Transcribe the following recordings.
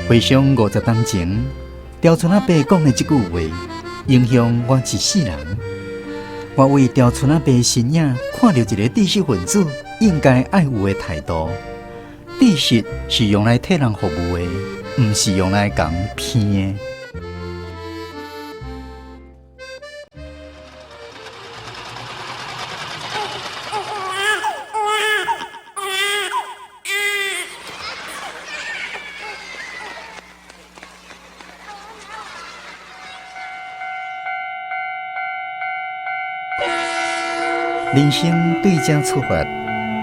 回想50冬前，刁春阿伯講的這句話，影響我一世人。我為刁春阿伯身影看著一个知識分子應該愛有的態度。知識是用來替人服務的，毋是用來共人騙的。人生對這出發，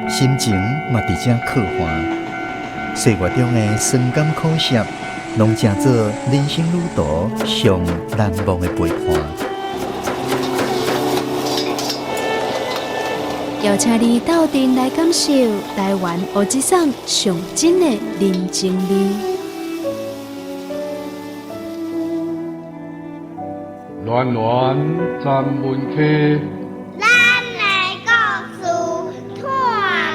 心情嘛佇這刻畫。歲月中的酸甘苦澀，攏成做人生旅途上難忘的陪伴。邀請你鬥陣來感受台灣烏之桑上真的人情味。暖暖站門溪。咱的故事托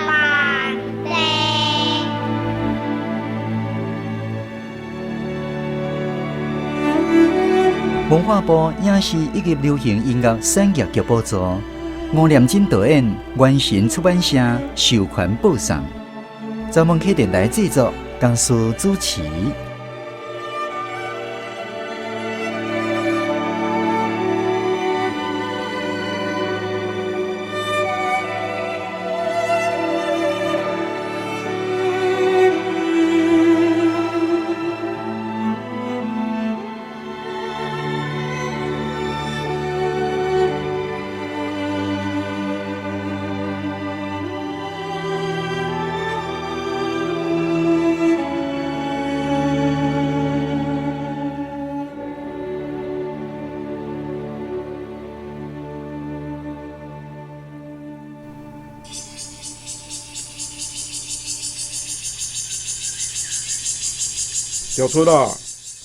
滿地。文化部影視以及流行音樂產業局補助，吳念真導演，元神出版社授權播送，查文溪電台製作，江蘇主持。小春啊，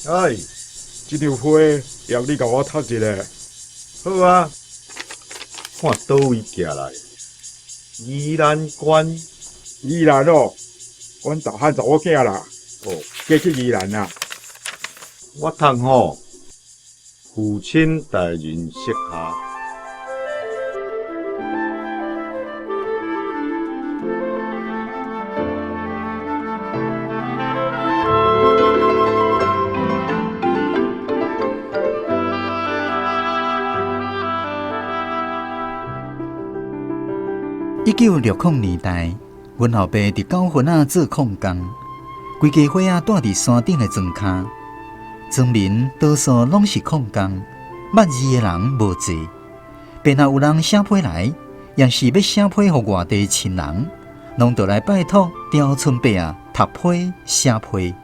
哎，這張批要你共我讀一下。好啊，看佗位寄來？宜蘭縣。宜蘭哦，阮大漢查某囝啦。哦，嫁去宜蘭啦。我讀吼，父親大人閣下。1960年代，阮老爸佇九份仔做礦工，規家伙仔住佇山頂的莊跤，莊民多數攏是礦工，捌字的人無濟。便若有人寫批來，也是欲寫批予外地親人，攏著來拜託刁春伯仔讀批寫批。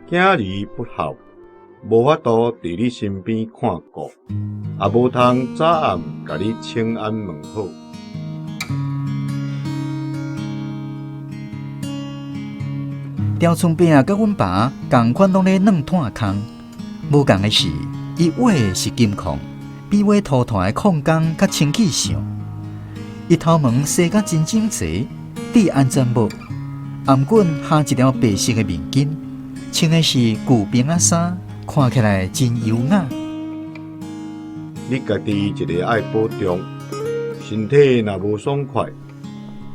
囝兒不孝，無法度佇你身邊看顧，也無通早暗共你請安問好。刁春伯仔佮阮爸仝款攏咧軟炭空，無仝的是，伊挖的是金礦，比挖塗炭的礦工較清氣相。伊頭毛梳甲真整齊，戴安全帽，頷頸哈一條白色的面巾，穿的是舊兵仔衫，看起來真優雅。你家己一个愛保重，身體若無爽快，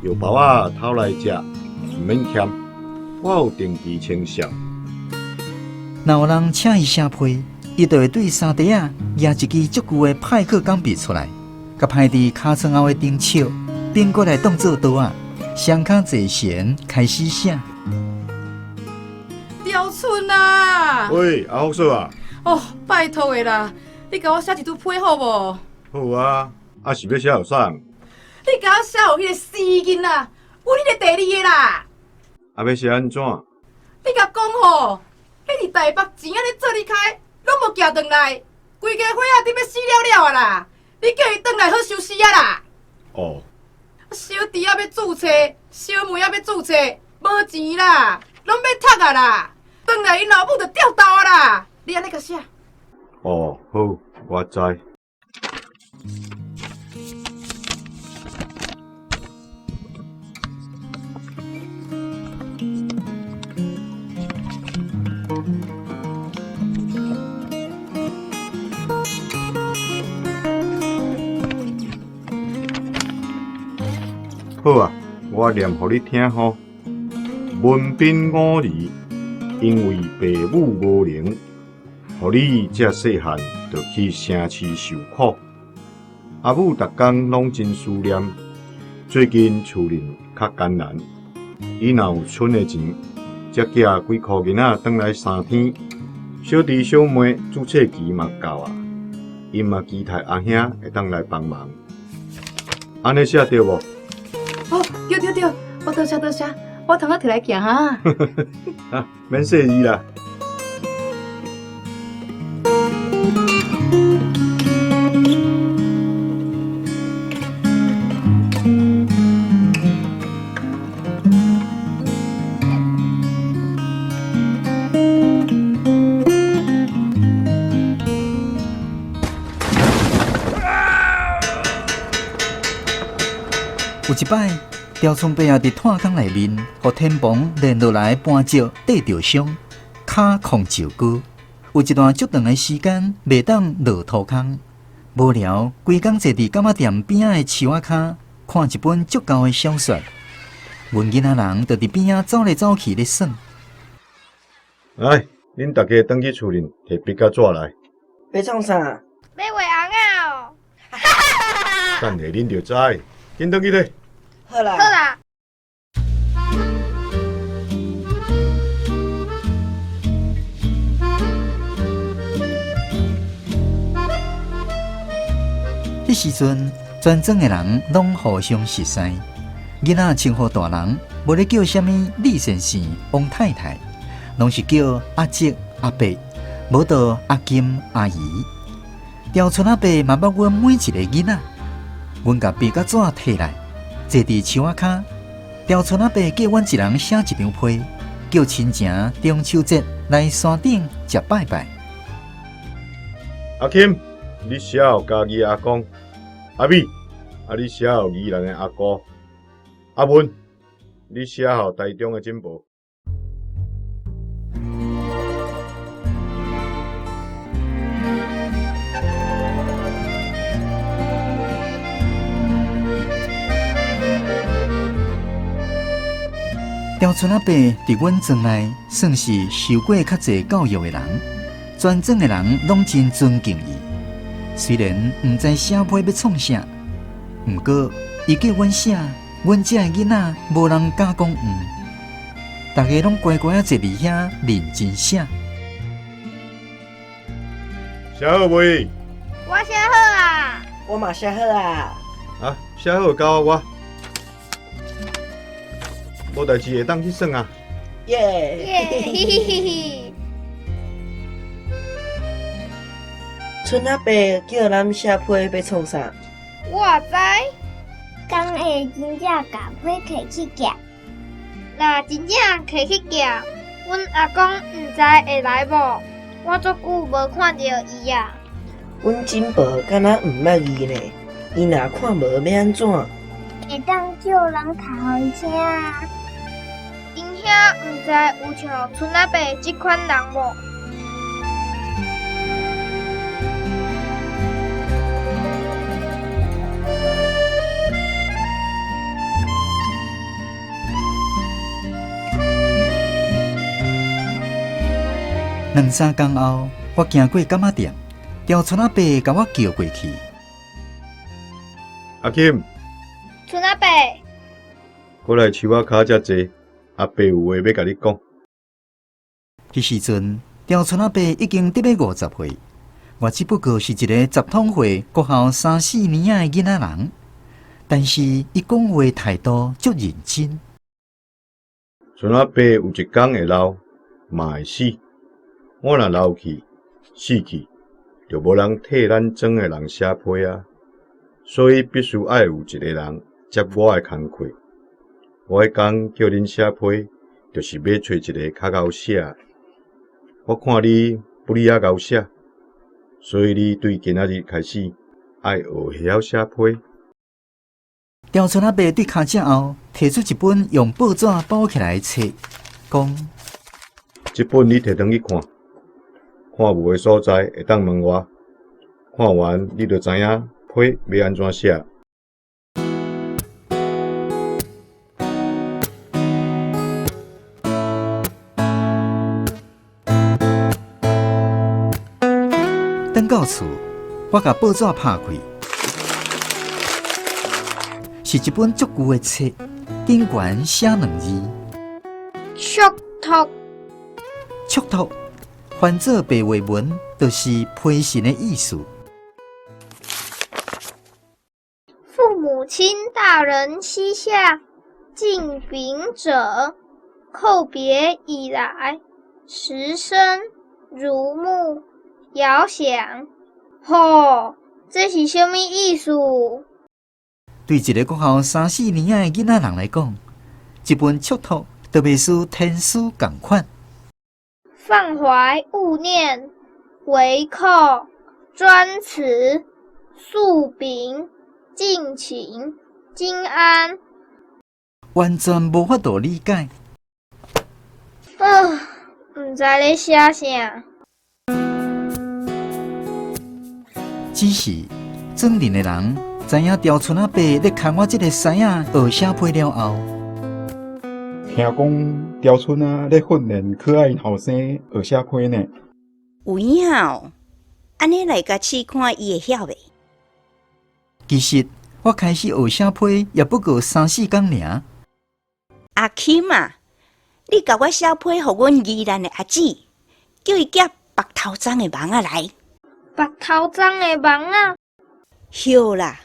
藥包仔偷來食，毋免嫌。我有定期清掃。若有人請伊寫批，伊就會對衫袋仔攑一支足舊的派克鋼筆出來，共拍佇尻川後的頂笑，反過來當做刀仔，雙跤坐旋開始寫。刁春啊！喂，阿福嫂啊！哦，拜託的啦，你共我寫一張批好無？好啊，啊是欲寫予啥？你共我寫予彼个死囡仔，阮彼个第二个啦！啊，欲寫按怎？你共講吼，你佇台北錢按呢做哩開，攏無寄轉來，規家伙仔得欲死了了啊啦！你叫伊轉來好收屍啊啦！哦。小弟仔欲注冊，小妹仔欲注冊，無錢啦，攏欲讀啊啦！轉來𪜶老母就吊豆啊啦！你按呢共寫。哦，好，我知。好啊，我念予你聽吼。文彬五兒因為爸母無能，予你這細漢就去城市受苦。阿母逐工攏真思念，最近厝裡較艱難，伊若有剩的錢，才寄幾箍銀仔轉來三天。小弟小妹注冊期嘛到啊，𪜶嘛期待阿兄會當來幫忙。按呢寫對無？哦，對對對，我多謝多謝，我通仔提來行哈。啊，免細膩啦。有一擺，刁春伯仔佇炭工內面，予天棚連落來的磐石硩著傷，跤控石膏，有一段足長的時間袂當落塗空。無聊，規工坐佇柑仔店邊仔的樹仔跤，看一本足厚的小說。阮囡仔人就佇邊仔走來走去咧耍。來，恁逐家轉去厝裡提筆佮紙來。欲創啥？欲畫尪仔哦。等下恁就知，緊轉去咧。好啦。好啦。彼時陣，全庄的人攏互相熟似，囡仔稱呼大人，無咧叫啥物李先生、王太太，攏是叫阿叔、阿伯，無就阿金、阿姨。刁村阿伯嘛捌阮每一個囡仔，阮共筆佮紙提來，坐佇樹仔跤。刁村阿伯叫阮一人寫一張批，叫親情中秋節來山頂食拜拜。阿金，你寫予家己阿公；阿美，啊你寫予宜蘭的阿姑；阿文，你寫予台中的珍寶。刁村阿伯佇阮庄內算是受過較濟教育的人，全庄的人攏真尊敬伊。雖然毋知寫批欲創啥，毋過伊叫阮寫，阮遮的囡仔無人敢講毋。逐家攏乖乖仔坐佇遐認真寫。寫好未？我寫好啊。我嘛寫好啊。啊，寫好交予我。無代誌會當去耍啊！耶！耶！村阿伯叫咱寫批欲創啥？我知。敢會真正共批提去寄？若真正提去寄，阮阿公毋知會來無？我足久無看著伊啊。阮珍寶敢若毋捌字呢，伊若看無欲按怎？會當叫人讀予伊聽啊。𪜶遐毋知有像村阿伯這款人無？兩三工後，我行過柑仔店，刁村阿伯共我叫過去。阿金，村阿伯，過來樹仔跤遮坐，阿伯有話欲共你講。彼時陣，刁村阿伯已經得欲50歲，我只不過是一個十通歲國校三四年仔的囡仔人，但是伊講話態度足認真。村阿伯有一工會老，嘛會死。我若老去、死去，就無人替咱莊的人寫批啊。所以必須愛有一個人接我的工課。我彼工叫恁寫批，就是欲揣一个較𠢕寫的。我看你不哩仔𠢕寫，所以你對今仔日開始愛學會曉寫批。刁村阿伯對跤脊後提出一本用報紙包起來的冊，講：這本你提轉去看，看無的所在會當問我。看完你就知影批欲按怎寫。轉到厝，我共報紙拍開，是一本足舊的冊，頂懸寫兩字。囑託。囑託，翻做白話文，就是批信的意思。父母親大人膝下敬稟者，叩別以來，時聲如木遙響。吼，這是啥物意思？對一個國校三四年仔的囡仔人來講，這本囑託就袂輸天書仝款。放懷勿念，為叩專辭速稟敬請金安，完全無法度理解。啊，毋知咧寫啥。只是莊林的人知影刁村阿伯咧牽我這个師仔學寫批了後，聽講刁村仔咧訓練可愛𪜶後生學寫批呢。有影哦，按呢來共試看伊會曉袂？其實我開始學寫批也不過三四工爾。阿金啊，你共我寫批予阮宜蘭的阿姊，叫伊寄白頭鬃的網仔來。白頭鬃的網仔？好啦，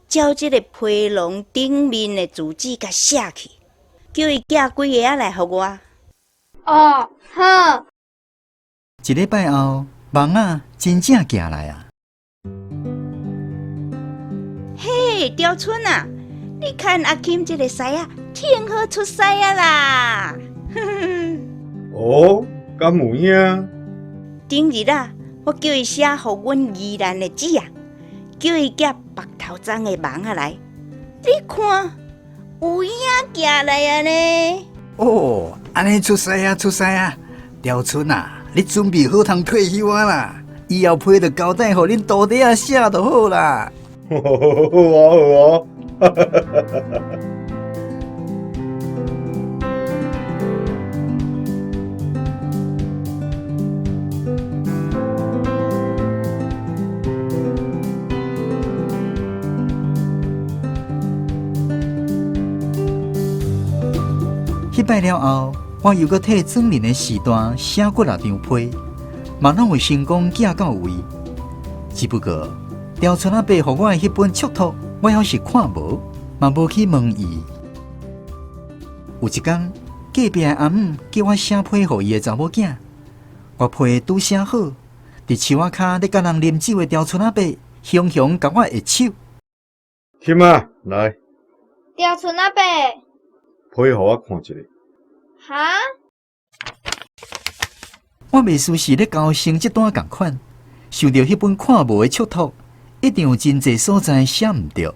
照這个批籠頂面的字紙共寫去，叫伊寄幾个仔來予我。哦，好。一禮拜後，網仔真正寄來啊！嘿，刁春啊，你看阿金這个師仔挺好出師仔啦！哦，敢有影？頂日啊，我叫伊寫予阮宜蘭的姊啊，叫伊寄白頭鬃的網仔來，你看有影寄來啊呢？哦，按呢出師啊，出師啊！刁春啊，你準備好通退休啊啦？以後批就交代予恁徒弟仔寫就好啦。好啊好啊！彼擺了後，我又閣替莊林的時段寫幾若張批，嘛攏有成功寄到位。只不過刁村阿伯予我的彼本囑託，我猶是看無，嘛無去問伊。有一工，隔壁的阿姆叫我寫批予伊的查某囝，我批拄寫好，佇樹仔跤咧佮人啉酒的刁村阿伯，雄雄共我握手。金啊，來。刁村阿伯。批予我看一下。哈？我袂輸是咧交成績單仝款，想著彼本看無的囑託，一定有真濟所在寫毋著，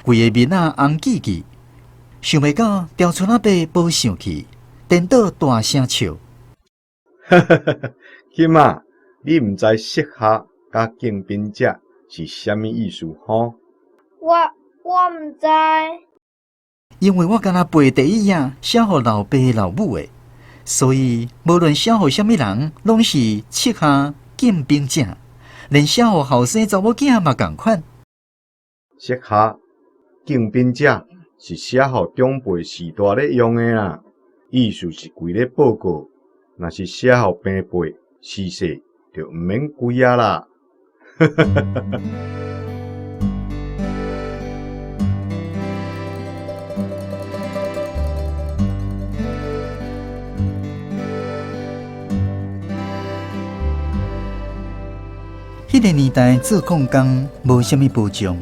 規個面仔紅記記。想袂到刁村阿伯無生氣，顛倒大聲笑。哈哈哈！金啊，你毋知膝下佮敬賓者是啥物意思吼？我毋知。因為我敢若背第一頁寫予老爸老母的，所以無論寫予啥物人，攏是七下敬賓者，連寫予後生查某囝嘛仝款。膝下敬賓者是寫予長輩時代咧用的啦，意思是跪咧報告，若是寫予平輩時勢就毋免跪啊啦。彼个年代做礦工無啥物保障，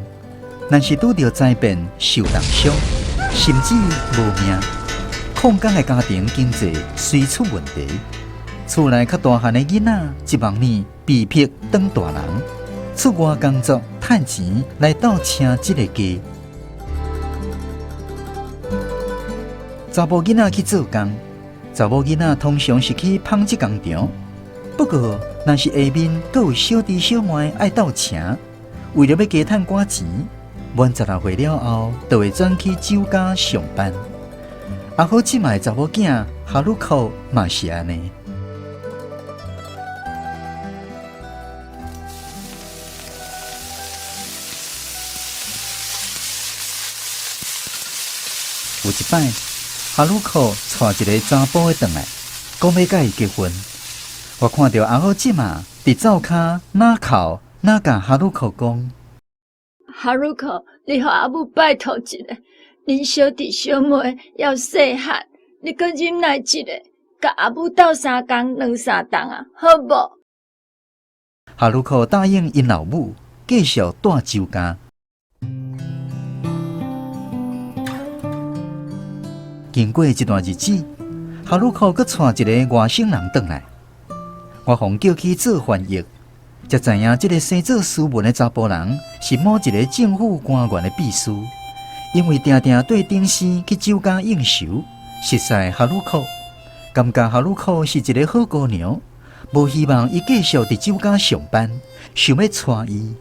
若是拄著災變受重傷，甚至無命。礦工的家庭經濟隨出問題，厝內較大漢的囡仔一方面被迫當大人，出外工作趁錢來鬥撐這个家。查埔囡仔去做工，查某囡仔通常是去紡織工廠。不過，若是下面閣有小弟小妹愛鬥晟，為著欲加趁寡錢，滿16歲了後，就會轉去酒家上班。啊好，這擺查某囝哈魯克嘛是按呢。有一擺，哈魯克帶一个查埔的轉來，講欲佮伊結婚。我看著阿好這馬佇灶跤哪哭哪共哈魯克講。哈魯克，你予阿母拜託一下，恁小弟小妹猶細漢，你閣忍耐一下，共阿母鬥相共兩三冬啊，好無？哈魯克答應𪜶老母，繼續蹛周家。經過一段日子，哈魯克閣帶一个外省人轉來，我予叫去做翻譯，才知影這个生做斯文的查埔人是某一个政府官員的秘書，因為定定綴頂生去酒家應酬，熟似哈魯克，感覺哈魯克是一个好姑娘，無希望伊繼續佇酒家上班，想欲娶伊。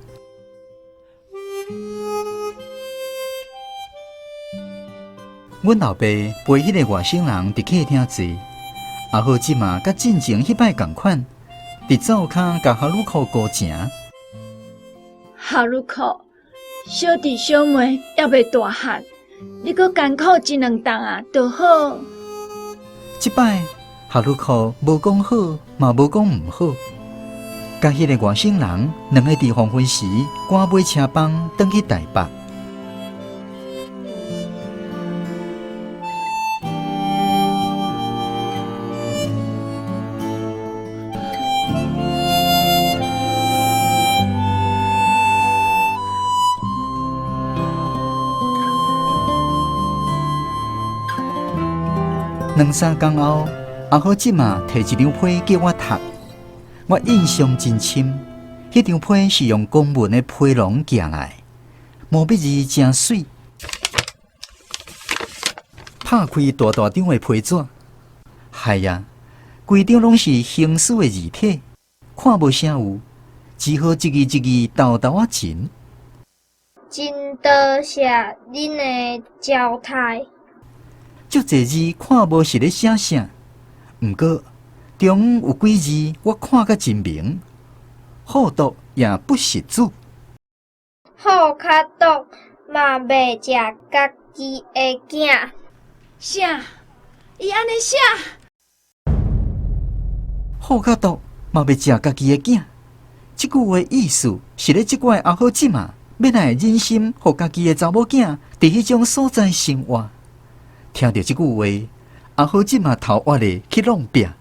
阮老爸陪彼个外省人佇客廳坐，阿好這馬佮進前彼擺仝款，佇灶跤共哈魯克勾情。哈魯克，小弟小妹猶未大漢，你閣艱苦一兩冬啊，就好。這擺哈魯克無講好，嘛無講毋好，佮彼个外省人兩個佇黃昏時趕尾車班轉去台北。兩三工後，阿好這馬提一張批叫我讀，我印象真深。彼張批是用公文的批廊寄來，毛筆字誠媠，拍開大大張的批紙，嗨呀，規張攏是行書的字體，看無啥有，只好一字一字沓沓仔尋。真多謝恁的招待。足濟字看無是咧寫啥，毋過中有幾字我看甲真明，好毒也不食子，好較毒嘛袂食家己的囝。啥？伊按呢寫？好較毒嘛袂食家己的囝。這句話意思是咧，這怪阿好這馬欲哪會忍心予家己的查某囝佇彼種所在生活？聽著這句話，阿好這馬頭倚咧去弄壁。啊！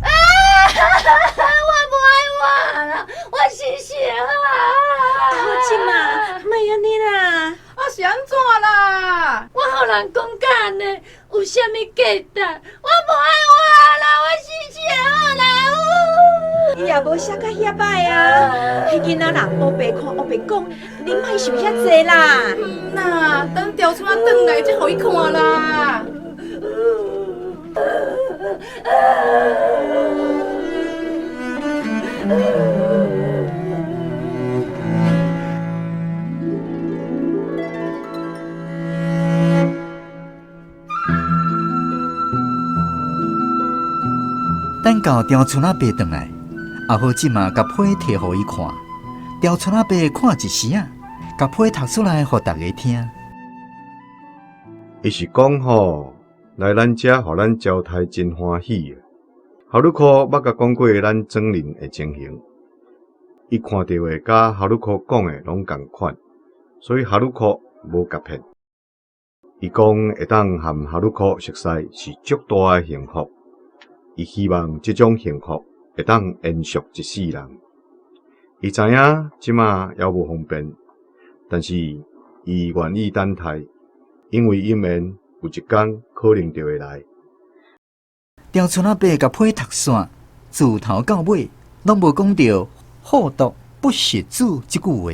我無愛活啦，我死死啊！阿好這馬，莫按呢啦！啊是按怎啦？我予人講甲按呢，有啥物價值？我無愛活啦，我死死好啦！伊也無寫甲遐歹啊，彼囡仔人烏白看烏白講，你莫想遐濟啦。毋啦，等調出仔轉來才予伊看啦。等到張春仔伯轉來，阿好這馬共批提予伊看。張春仔伯看一時仔，共批讀出來予大家聽。伊是講吼，來咱遮予咱招待真歡喜。哈魯克捌共講過咱莊鄰的情形，伊看著的佮哈魯克講的攏仝款，所以哈魯克無共騙。伊講會當和哈魯克熟似是足大的幸福，伊希望這種幸福會當延續一世人。伊知影這馬猶無方便，但是伊願意等待，因為姻緣有一天可能就會來。張春仔伯共批讀煞，自頭到尾攏無講著好毒不食子這句話。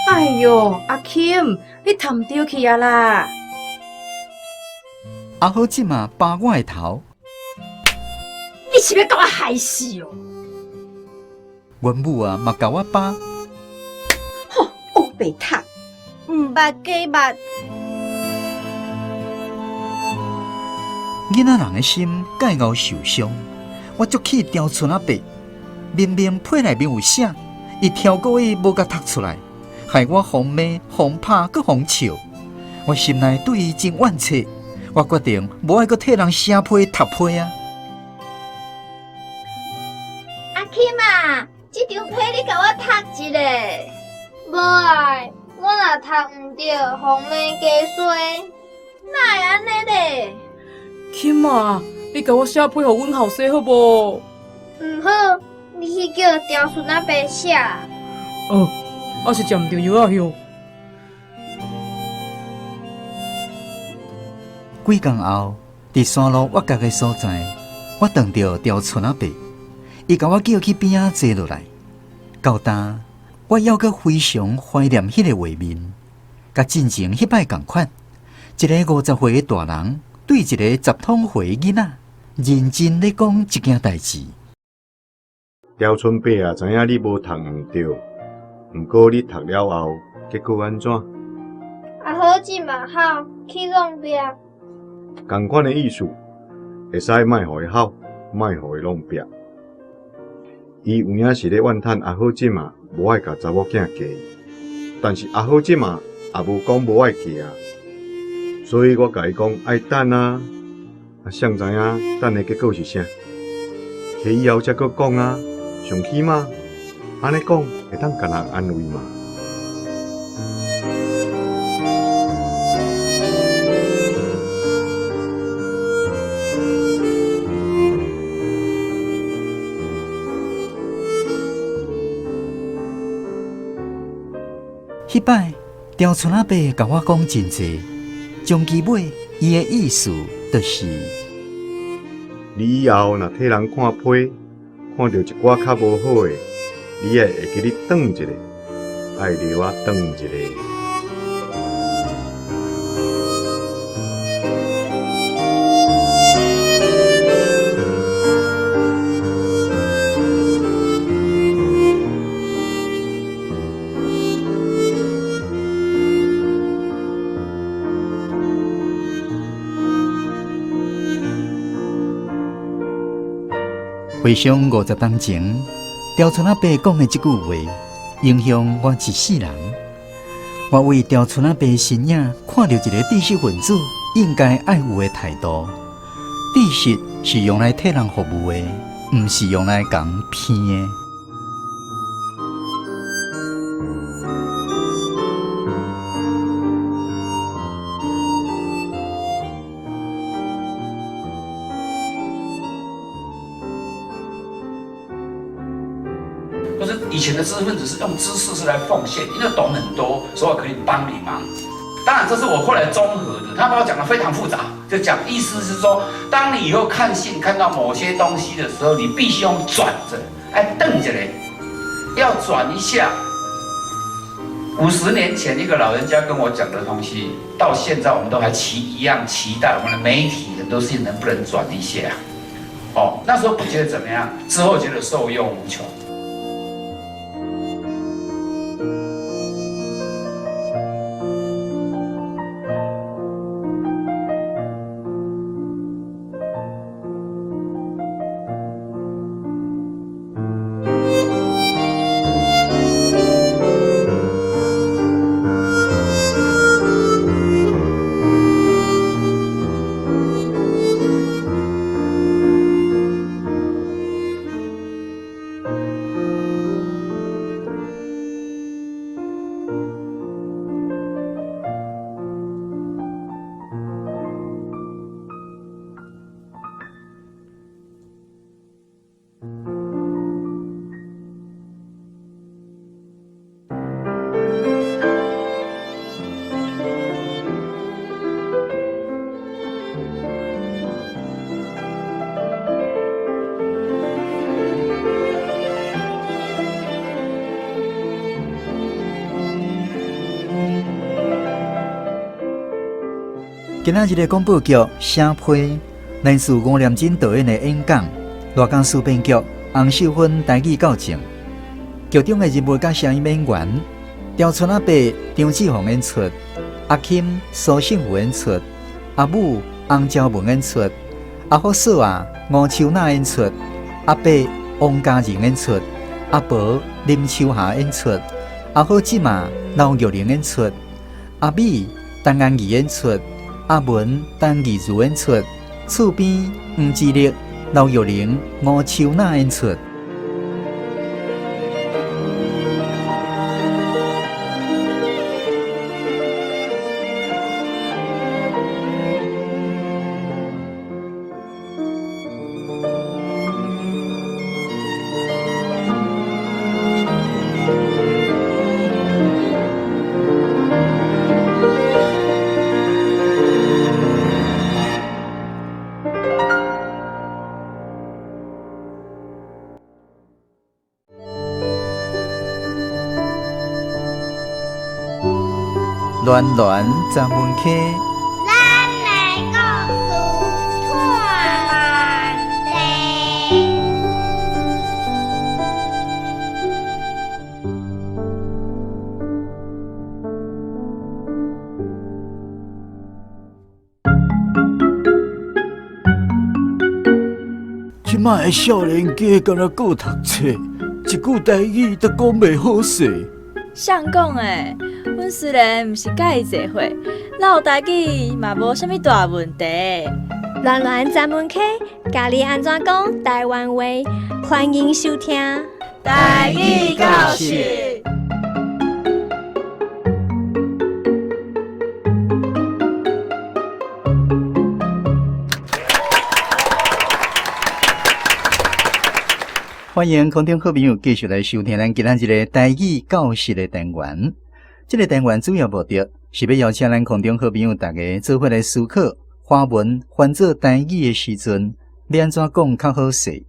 哎喲，阿金，你忝著去啊啦！阿好這馬扒我的頭，你是欲共我害死哦？阮母啊嘛共我扒，吼，烏白讀，毋捌假捌。囡仔人的心蓋𠢕受傷，我足氣張春仔伯，明明批內面有寫，伊超故意無共讀出來，害我予罵、予拍、閣予笑。我心內對伊真怨嗟，我決定無愛閣替人寫批讀批啊！阿金啊，這張批你共我讀一下。無愛，我若讀毋著，予罵加衰。哪會按呢咧？金啊，你共我寫批予阮後生好無？毋好，你去叫刁孫阿伯寫。哦，我是食毋著藥仔藥。幾工後，佇山路挖角的所在，我碰著刁村阿伯，伊共我叫去邊仔坐落來。到今，我猶閣非常懷念彼個畫面，佮進前彼擺仝款，一个50歲的大人對一个十通歲的囡仔，認真咧講一件代誌。刁春伯啊，知影你無讀毋著，毋過你讀了後，結果按怎？阿好這嘛好，去弄壁。仝款的意思，會使莫予伊吼，莫予伊弄壁。伊有影是咧怨嘆阿好這嘛無愛共查某囝嫁伊，但是阿好這嘛也無講無愛嫁啊，所以我共伊講愛等啊，啊，誰知影等的結果是啥？彼以後才閣講啊，上起碼按呢講會當共人安慰嘛。彼擺，刁村阿伯共我講真濟，終其尾，伊的意思就是：你以後若替人看批，看著一寡較無好的，你愛會記得轉一下，愛留我轉一下。回想50冬前，刁村阿伯講的這句話，影響我一世人。我為刁村阿伯身影看著一个知識分子應該愛有的態度。知識是用來替人服務的，毋是用來共人騙的。就是以前的知識分子是用知識是來奉獻，因為懂很多，所以可以幫你忙。當然，這是我後來綜合的，他把我講得非常複雜，就講意思是說，當你以後看信看到某些東西的時候，你必須用轉著，哎，轉一下，要轉一下。50年前一個老人家跟我講的東西，到現在我們都還一樣期待我們的媒體很多事情能不能轉一下？哦，那時候不覺得怎麼樣，之後覺得受用無窮。今仔日的廣播劇《寫批》，來自吳念真導演的演講，賴江詩編劇，洪秀芬台語教正。劇中的人物佮聲音演員：刁村阿伯張志宏演出，阿金蘇勝富演出，阿母洪昭文演出，阿福嫂啊吳秋娜演出，阿伯王嘉仁演出，阿婆林秋霞演出，阿好這馬劉玉玲演出，阿美陳安儀演出，阿文陳義如演出，厝邊黃志力、劉玉玲、吳秋娜演出。巒巒鏨文溪，咱的故事托万地。这摆的少年家敢若顾读册，一句台语都讲袂好势。谁讲的？阮虽然毋是佮伊济岁，落台语嘛无啥物大问题。巒巒鏨文溪教你按怎讲台湾话，欢迎收听。台语教室。欢迎空中好朋友继续来收听咱今仔日个台语教室的单元。这个单元主要目的是欲邀请咱空中好朋友大家做伙来思考华文翻做台语的时阵，欲按怎讲较好势。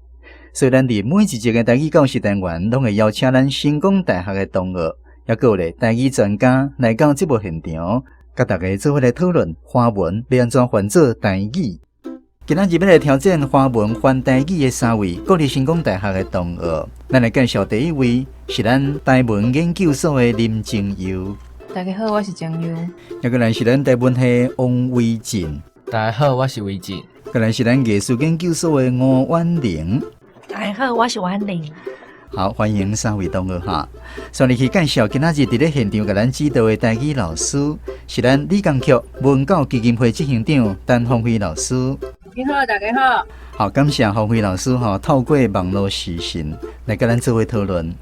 所以咱伫每一集的台语教室单元，拢会邀请咱成功大学的同学，抑阁有咧台语专家来到节目现场，佮大家做伙来讨论华文欲按怎翻做台语。今仔日欲来挑战华文翻台语的三位国立成功大学的同学，咱来介绍第一位是咱台文研究所的林静悠。大家好，我是静悠。抑阁来是咱台文系王维进。大家好，我是维进。阁来是咱艺术研究所的吴婉玲。大家好，我是婉玲。好，欢迎三位同学哈。煞入去介绍今仔日伫咧现场共咱指导的台语老师，是咱李江曲文教基金会执行长陈芳辉老师。你好，大家好。好，感谢芳辉老师哈，透过网路视讯来佮咱做伙讨论。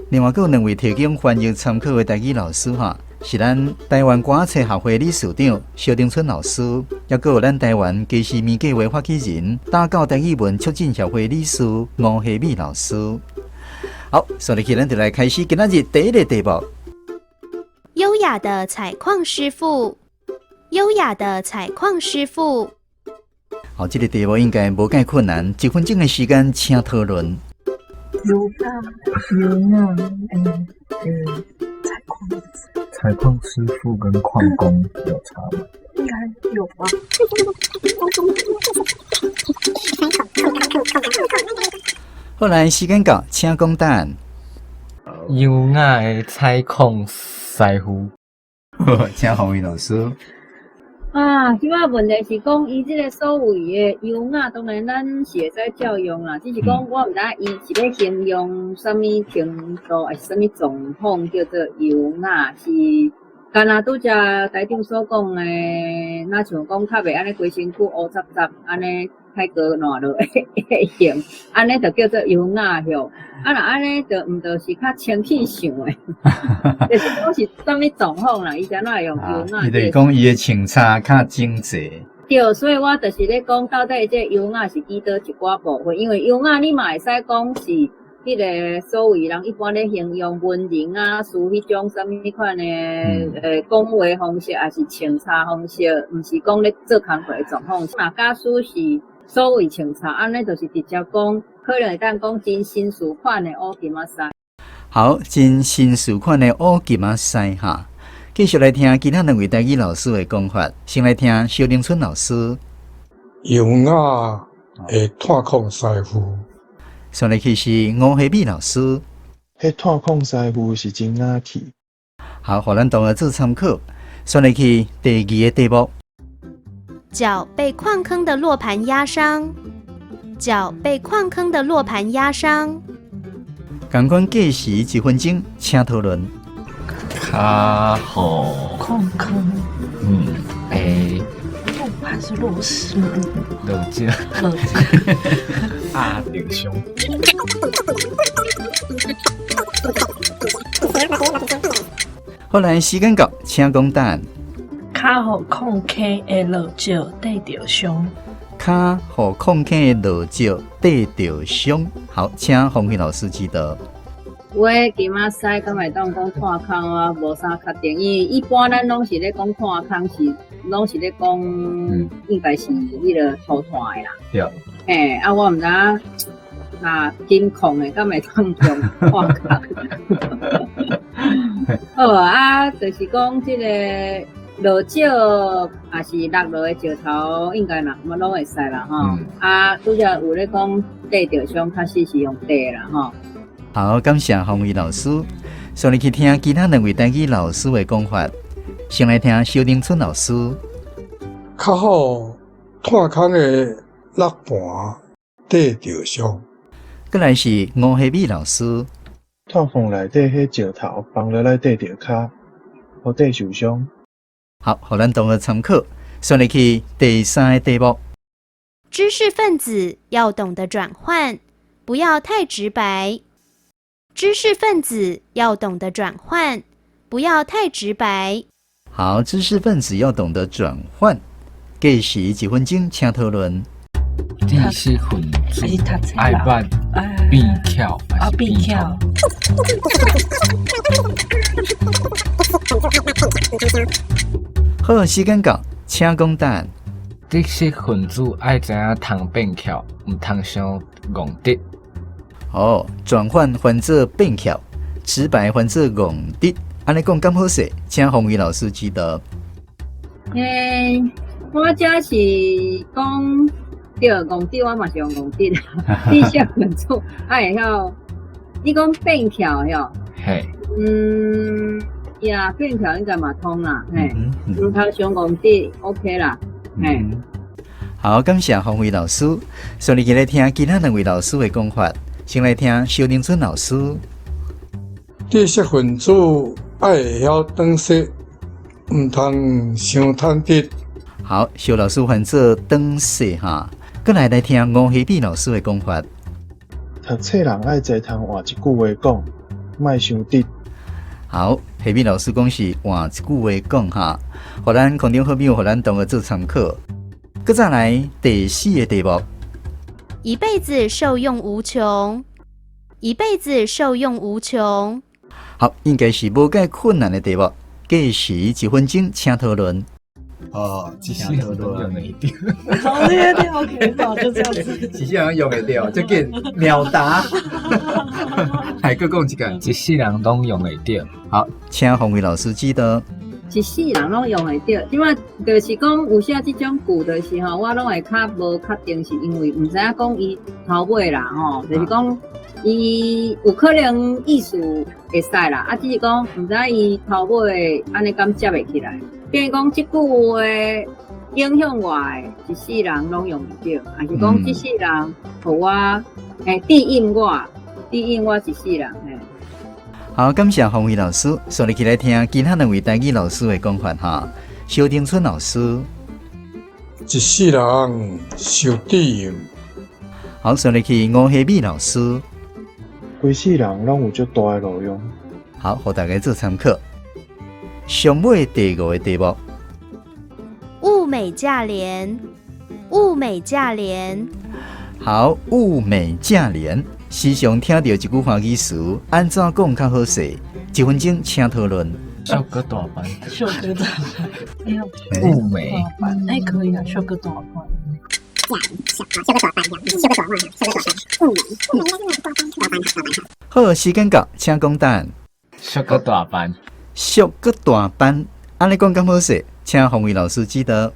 另外，阁有两位提供翻译参考的台语老师哈，是咱台湾歌仔册协会理事长萧长春老师，抑阁有咱台湾家私物计划发起人打狗台语文促进协会理事吴惠美老师。好，煞入去咱就来开始今仔日第一个题目。优雅的采矿师傅，优雅的采矿师傅。好，这个题目应该无介困难，一分钟的时间，请讨论。优雅，优雅，采矿。采矿师傅跟矿工有差吗？应该有吧。好，来，时间到，请讲答案。优雅的采矿师傅。请洪伟老师。啊，这摆问题是讲，伊这个所谓的优雅，当然咱是会使照用啦。只是讲，我毋知伊是咧形容啥物程度，还是啥物状况叫做优雅，是敢若拄才台长所讲的，若像讲较袂按呢规身躯乌杂杂，按呢太过烂落会用，按呢就叫做优雅吼。啊，若按呢就毋就是较清气想的，就是讲是啥物状况啦，伊才哪会用优雅。伊就是讲伊的穿插较整齐。对，所以我就是咧讲，到底这优雅是指佗一寡部分，因为优雅你嘛会使讲是彼个所谓人一般咧形容文人啊，属彼种啥物款的，讲话方式，抑是穿插方式，毋是讲咧做工课的状况。若假使是所谓穿插，按呢就是直接讲，可能会当讲真绅士款的乌金仔衫。好，真绅士款的乌金仔衫哈。继续来听其他两位台语老师的讲法，先来听萧玲春老师。优雅的炭矿师傅。煞入去是吴惠美老师。彼炭矿师傅是真雅气。好，予咱同学做参考。煞入去第二个题目。脚被矿坑的落盘压伤。脚被矿坑的落盘压伤。仝款计时一分钟，请讨论。跤予礦坑，欸，落還是落石？落石，落石，壓著傷。好，來時間到，請講答案。跤予礦坑的落石綴著傷。跤予礦坑的落石綴著傷。好，請馮輝老師指導。我今仔西敢會當講炭空，我無啥確定，因為一般咱攏是咧講炭空是，攏是咧講應該是彼個塗炭的啦。對。嘿，啊，我毋知影啊，金礦的敢會當用炭空。好啊，就是講這個落石，也是落落的石頭，應該嘛，嘛攏會使啦吼。啊，拄才有咧講綴著傷，確實是用綴啦吼。好，感謝馮偉老師。所以去聽其他兩位台語老師的講法。先來聽蕭寧春老師。較好炭空的落盤綴著傷。閣來是吳希美老師。炭礦內底彼石頭放落來綴著跤，予綴受傷。好，予咱當作參考。先來去第三個題目。知識分子要懂得轉換，不要太直白。知識分子要懂得轉換，不要太直白。好，知識分子要懂得轉換。計時一分鐘，請討論。知識分子愛捌變巧，還是變巧？好，時間到，請講答案。知識分子愛知影通變巧，毋通傷戇直。哦，轉換翻做變巧，直白翻做戇直，按呢講敢好勢？請馮偉老師指導。我這是講對戇直，我嘛是用戇直。知識分子愛會曉，你講變巧吼？嘿。呀，變巧應該嘛通啦，嘿，毋通傷戇直，OK 啦，嘿。好，感謝馮偉老師。所以今日聽其他兩位老師的講法。先來聽蕭寧春老師。知識分子愛會曉轉說，毋通傷坦直。好，蕭老師翻做轉說哈。閣來來聽吳希美老師的講法。讀冊人愛知通換一句話講，莫傷直。好，希美老師講是換一句話講哈，予咱空中好朋友，予咱當作做參考。閣再來第四個題目。一輩子受用無窮，一輩子受用無窮。好，應該是無介困難的題目。計時一分鐘，請討論。哦，一世人攏用會著。好，對對，OK，好，就這樣子。一世人用會著，這緊秒答。還閣講一個，一世人攏用會著。好，請馮偉老師指導。一世人攏用會著，這擺就是講有啥這種句，就是吼，我攏會較無確定，是因為毋知影講伊頭尾啦吼，就是講伊有可能意思會使啦，啊，只是講毋知伊頭尾按呢敢接會起來。變講這句話影響我的，一世人攏用會著，還是講這世人予我指引我，指引我一世人嘿。好，感謝馮偉老師，所以起來聽其他兩位台語老師的講法哈。蕭丁春老師，一世人受指引。好，所以去吳希美老師，規世人攏有足大的路用。好，予大家做參考。上尾第五個題目，物美價廉，物美價廉。好，物美價廉。時常聽著一句華語詞，按怎講較好勢？一分鐘，請討論。俗閣大班，俗閣大班，物美，哎，可以啊，俗閣大班。好，時間到，請講答案。俗閣大班，俗閣大班，按呢講敢好勢？請馮偉老師指導。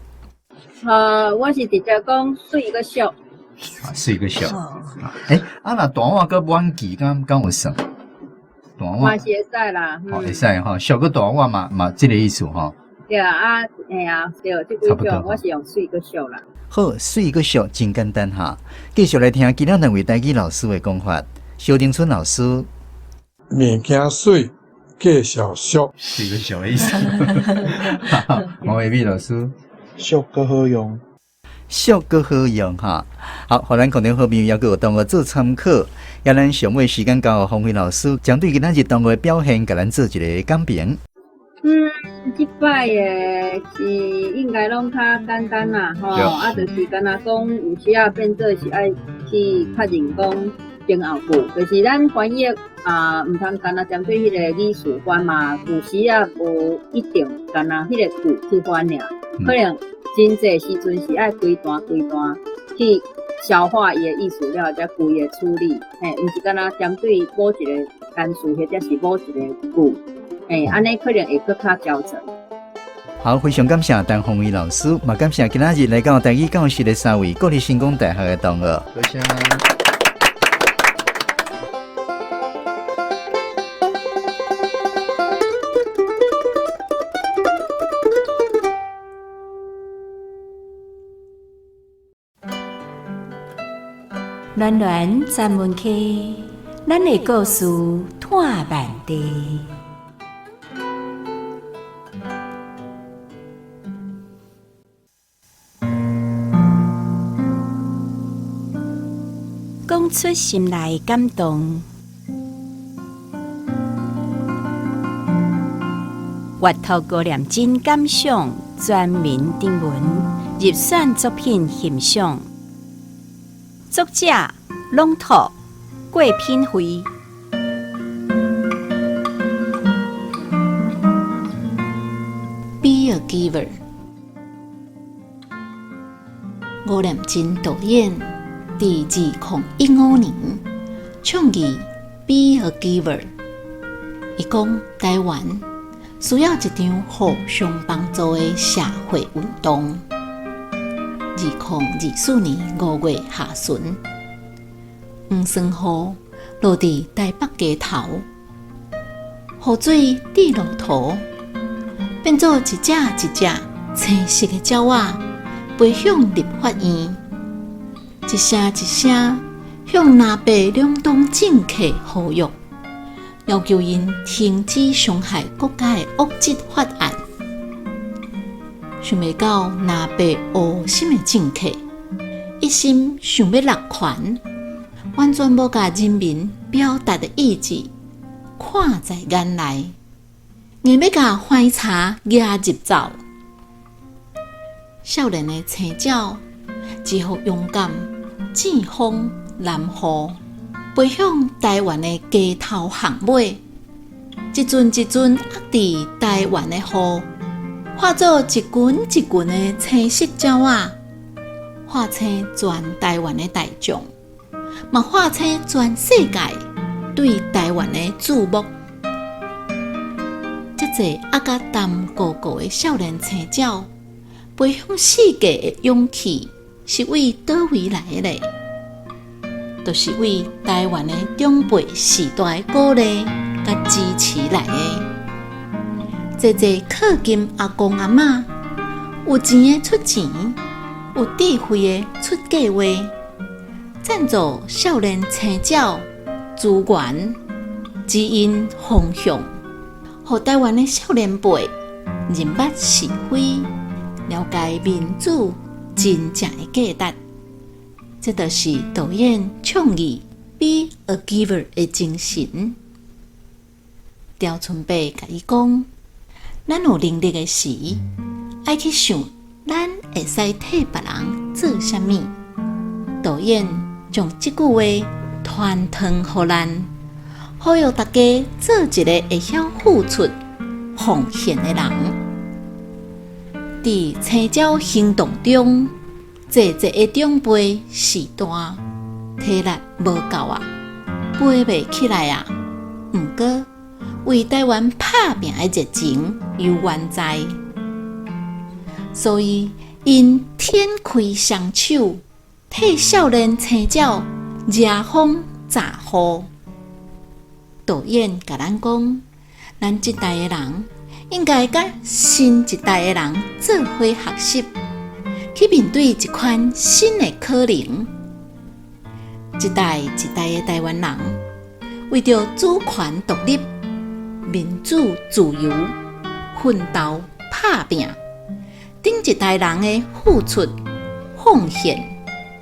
我是直接講媠閣俗。媠閣俗。欸，啊，若大碗閣滿期，敢有算？大碗嘛是會使啦。哦，會使吼，俗閣大碗嘛嘛，這個意思吼。對啊，啊，嘿啊，對，這幾種我是用媠閣俗啦。好，媠閣俗真簡單哈。繼續來聽其他兩位台語老師的講法。蕭丁春老師，物件媠，介紹俗。是個什麼意思？王惠美老師，俗閣好用，俗閣好用哈。好，予咱空中好朋友猶閣有同學做參考。予咱上尾時間交予馮輝老師，針對今仔日同學的表現，共咱做一個講評。嗯，這擺的是應該攏較簡單啦，吼，啊，就是敢若講有時仔變做是愛去確認講前後句，就是咱翻譯啊，毋通干焦針對彼个語詞翻嘛，有時仔無一定干焦彼个句去翻爾，可能真濟時陣是愛規段規段去消化伊的意思了後，才規个處理，嘿，毋是干焦針對某一个單詞或者是某一个句。欸，按呢可能會閣較焦躁。好，非常感謝陳鳳儀老師，嘛感謝今仔日來到台語教室的三位國立成功大學的同學。多謝。暖暖专门区，咱的故事拖慢地。讲出心内感动，阅读高念真感想全民征文入选作品欣赏，作者朗读郭品慧。Be a giver。吴念真导演佇2015年倡議 Be a Giver，伊講台灣需要一場互相幫助的社會運動。2024年5月下旬，黃酸雨落佇台北街頭，雨水滴落塗，變做一隻一隻青色的鳥仔，飛向立法院，一聲一聲向藍白兩黨政客呼籲，要求𪜶停止傷害國家的惡質法案。想袂到藍白烏心的政客，一心想欲攑權，完全無共人民表達的意志看在眼內，硬欲共橫柴夯入灶。少年的青鳥，一予勇敢，借風攔雨，飛向台灣的街頭巷尾，一陣一陣壓佇台灣的雨，化做一群一群的青色鳥仔，化青全台灣的大眾，嘛化青全世界對台灣的注目。這濟壓甲澹糊糊的少年青鳥，飛向世界的勇氣是為佗位來的咧？就是為台灣的長輩時代的鼓勵佮支持來的。濟濟靠近阿公阿嬤，有錢的出錢，有智慧的出計劃，贊助少年青鳥資源，指引方向，予台灣的少年輩認捌是非，了解民主真正的價值。這就是導演倡議 Be a Giver 的精神。刁春伯共伊講：咱有能力的時，愛去想咱會使替別人做啥物。導演將這句話傳傳予咱，呼籲大家做一个會曉付出、奉獻的人。佇青鳥行動中，濟濟的長輩序大，體力無夠啊，飛袂起來啊。毋過為台灣拍拚的熱情猶原在，所以𪜶展開雙手，替少年青鳥遮風閘雨。導演共咱講，咱這代的人應該佮新一代的人做伙學習，去面對一款新的可能。一代一代的台灣人，為著主權獨立，民主自由奋斗拍拚，顶一代人的付出奉献，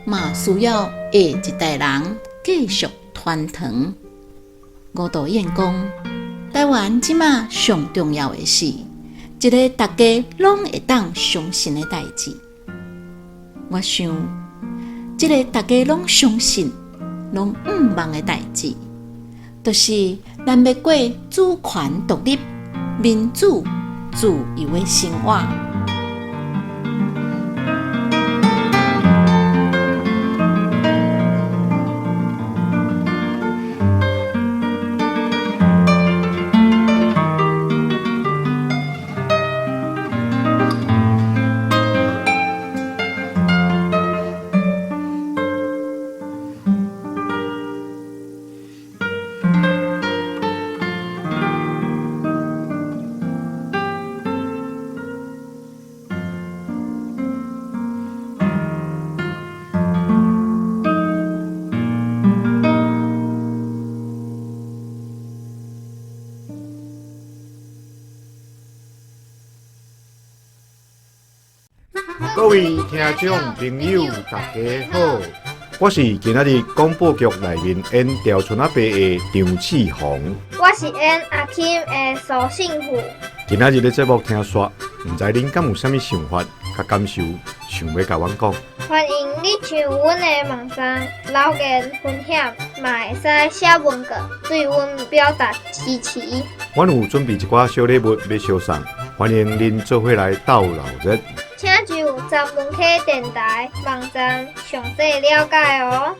嘛需要下一代人继续传承。吴导演讲，台湾这马上重要的是一个大家攏会当相信的代誌。我想，這个大家攏相信、攏向望的代誌，就是咱欲過主權獨立、民主自由的生活。各位聽眾朋友，大家好，我是今仔日廣播劇內面演調春阿伯的張志宏，我是演阿金的蘇信富。今仔日的節目聽煞，毋知恁敢有啥物想法佮感受，想欲共阮講？歡迎你上阮的網站留言分享，嘛會使寫文告對阮表達支持。阮有準備一寡小禮物欲相送，歡迎恁做伙來鬥鬧熱。請就十分溪電台網站詳細了解哦。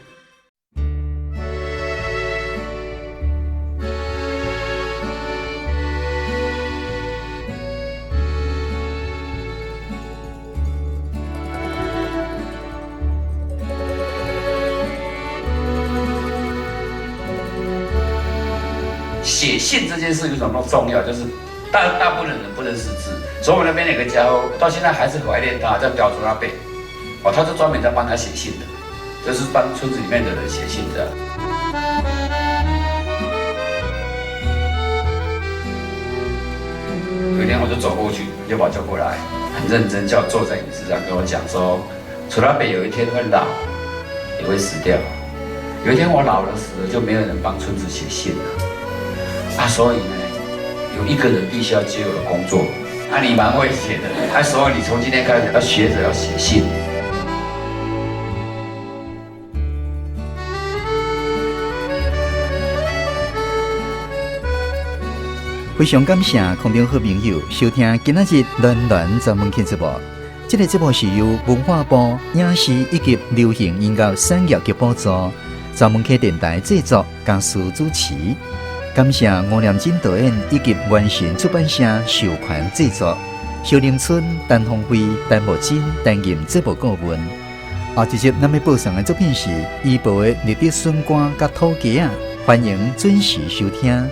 寫信這件事有什麼重要？就是大部分人不認識字，所以我們那邊有個家伙到現在還是懷念他，叫屌竹阿伯，哦，他是專門在幫他寫信的，就是幫村子裡面的人寫信的。有一天我就走過去，就把我叫過來，很認真叫我坐在椅子上跟我講說，楚阿伯有一天會老，也會死掉，有一天我老了死了，就沒有人幫村子寫信了，啊，所以呢，有一個人必須要接我的工作，啊，你蠻會寫的，啊，所以你從今天開始要學著要寫信。非常感謝空中好朋友收聽今仔日暖暖專門節目。這個節目是由文化部影視以及流行音樂產業局補助，專門客電台製作，嘉思主持。感謝吳念真導演以及完成出版社授權製作，小林村陳鳳飛、陳木真擔任節目顧問。後一集咱欲播送的作品是伊寶的《立德筍乾》佮土雞仔，歡迎準時收聽。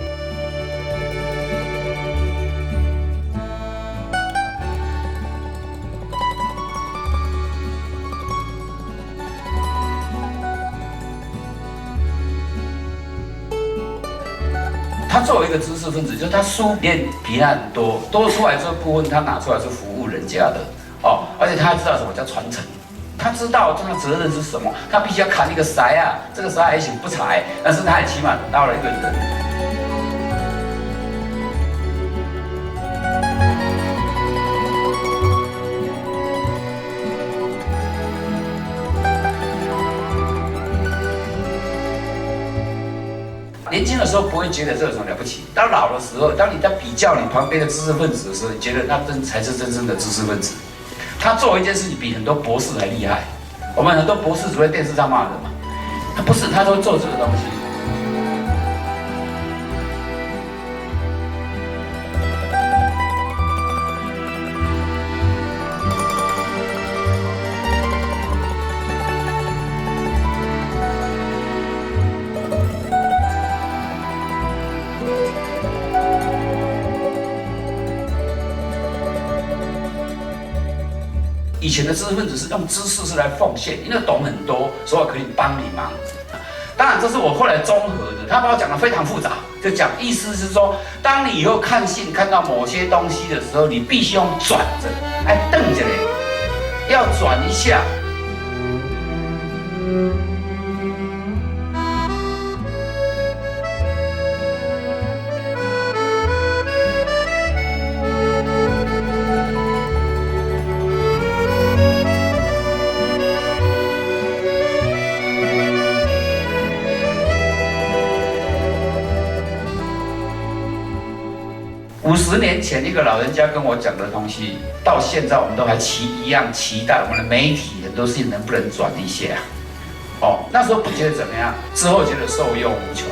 他作為一個知識分子，就是他書念比他很多，多出來這部分他拿出來是服務人家的哦，而且他還知道什麼叫傳承，他知道他的責任是什麼，他必須要扛一個篩啊，這個篩也許不才，但是他也起碼到了一個人。年輕的時候不會覺得這有什麼了不起，到老的時候，當你在比較你旁邊的知識分子的時候，你覺得那真才是真正的知識分子。他做一件事情比很多博士還厲害。我們很多博士只會電視上罵人嘛，他不是，他都會做這個東西。以前的知識分子是用知識是來奉獻，因為懂很多，所以可以幫你忙。当然，这是我后来综合的，他把我讲得非常复杂，就讲意思是说，当你以后看信看到某些东西的时候，你必须用转着，哎，瞪着嘞，要转一下。50年前，一個老人家跟我講的東西，到現在我們都還一樣期待我們的媒體很多事情能不能轉一些啊？哦，那時候不覺得怎麼樣，之後覺得受用無窮。